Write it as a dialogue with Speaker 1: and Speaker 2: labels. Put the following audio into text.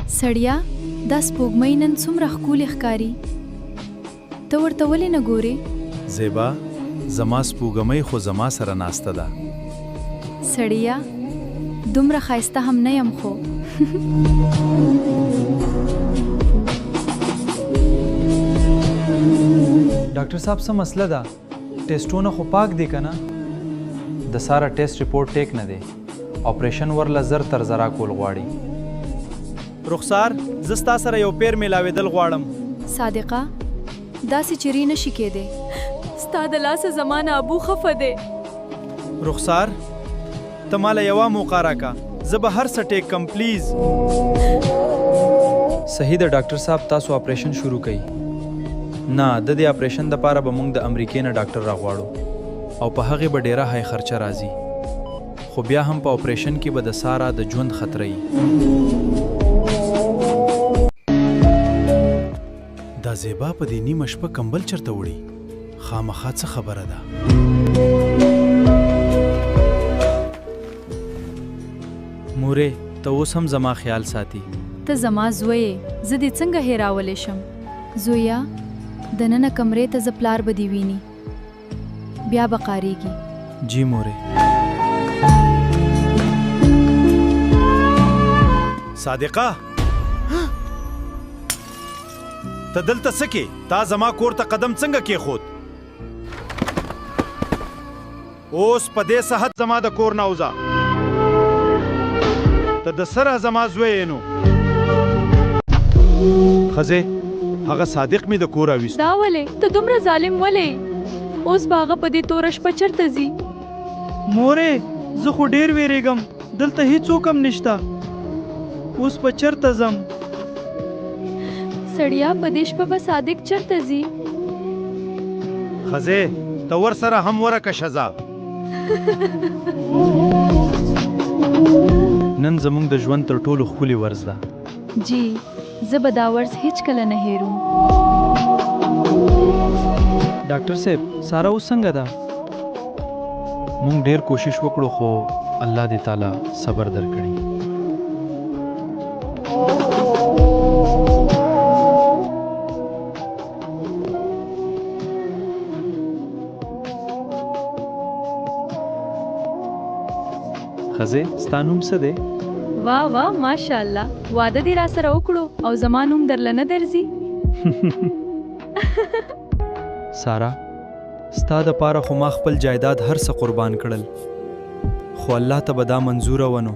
Speaker 1: سړیه دا سپوږمۍ نن څومره ښکلې ښکاري، ته ورته ولې نه ګورې؟
Speaker 2: زیبا، زما سپوږمۍ خو زما سره ناسته ده.
Speaker 1: سړیه دومره ښایسته هم نه یم خو.
Speaker 3: ډاکټر صاحب څه مسله ده؟ ټیسټونه خو پاک دي کنه؟ د ساره ټیسټ رپورټ ټیک نه دی، اپریشن ورله زر تر زرا کول غواړي. رخسار، زه ستا سره یو پیر میلاویدل غواړم.
Speaker 1: صادقه، داسې چیرې نه شي کیدی. ستا د لاسه زما نه ابو خفه دی.
Speaker 3: رخسار، ته ماله یوه موقع راکه، زه به هر څه ټیک کم، پلیز. صحیح ده ډاکټر صاحب، تاسو اپریشن شروع کړئ. نه، ددې اپریشن دپاره به مونږ د امریکې نه ډاکټر راغواړو او په هغې به ډیره های خرچه راځي. خو بیا هم په اپریشن کې به د سارا د ژوند خطره یي.
Speaker 2: دا زیبا په دې نیمه شپه کمبل چرته وړي؟ خامخا څه خبره ده.
Speaker 3: مورې ته اوس هم زما خیال ساتي.
Speaker 1: ته زما زوی یې، زه دې څنګه هېراولی شم؟ زویه دننه کمرې ته ځه پلار به دې ویني. بیا به قاریږي.
Speaker 3: جی مورې.
Speaker 2: صادقه! ته دلته څه کې؟ تا زما کور ته قدم څنګه کېښود؟ اوس په دې صحت زما د کور نه وځه. ته د سره زما زوی یې نو. ښځې، هغه صادق مې د کوره ویستو.
Speaker 1: دا ولې؟ ته دومره ظالم ولې یې؟ اوس به هغه په دې توره شپه چرته ځي؟
Speaker 3: مورې! زه خو ډېر وېرېږم، دلته هېڅوک هم نشته، اوس به چرته ځم؟
Speaker 1: سړیه! په دې شپه به صادق چرته ځي؟
Speaker 2: ښځې! ته ورسره هم ورکه شه ځه.
Speaker 3: نن زموږ د ژوند تر ټولو ښکلې ورځ ده.
Speaker 1: جی، زه به دا ورځ هیڅکله نه هېروم.
Speaker 3: ډاکټر صاحب، ساره اوس څنګه ده؟ موږ ډېر کوشش وکړو خو الله دې تاله صبر درکړي. ښځې ستا نوم څه دی؟
Speaker 1: واه واه ماشاءالله واده دې راسره وکړو او زما نوم درله نه درځي.
Speaker 3: ساره ستا د پاره خو ما خپل جایداد هر څه قربان کړل خو الله ته به دا منظوره وه نو.